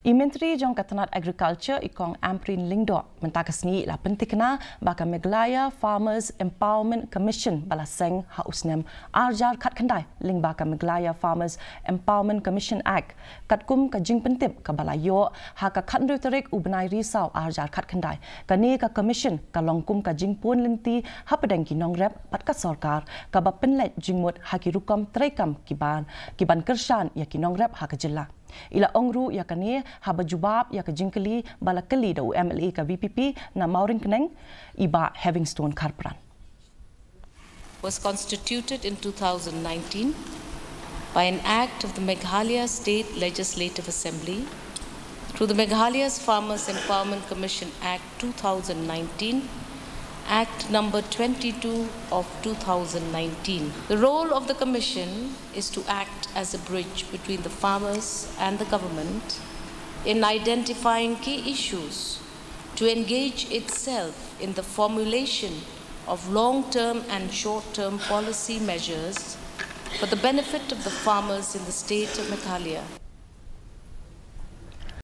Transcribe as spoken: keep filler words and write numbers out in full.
I Myntri jong ka tnat Agriculture, i Kong Ampareen Lyngdoh, mynta ka sngi i la pynthikna ba ka Meghalaya Farmers Empowerment Commission ba la seng ha u snem arhajar khatkhyndai lyngba ka Meghalaya Farmers Empowerment Commission Act, katkum ka jingpyntip kaba la ïoh ha ka khathynriew tarik u bnai Risaw arhajar khatkhyndai. Kane ka commission ka long kum ka jingpun lynti hapdeng ki nongrep bad ka sorkar, kaba pynleit jingmut ha ki rukom treikam ki ban, ki ban kyrshan ïa ki nongrep ha ka jylla. I la ong ruh ïa kane haba jubab ïa ka jingkylli ba la kylli da u M L A ka V P P na Mawryngkneng, i Bah Heavingstone Kharpran. Was constituted in two thousand nineteen by an act of the Meghalaya State Legislative Assembly through the Meghalaya's Farmers Empowerment Commission Act two thousand nineteen, Act number twenty-two of two thousand nineteen. The role of the commission is to act as a bridge between the farmers and the government in identifying key issues, to engage itself in the formulation of long-term and short-term policy measures for the benefit of the farmers in the state of Meghalaya.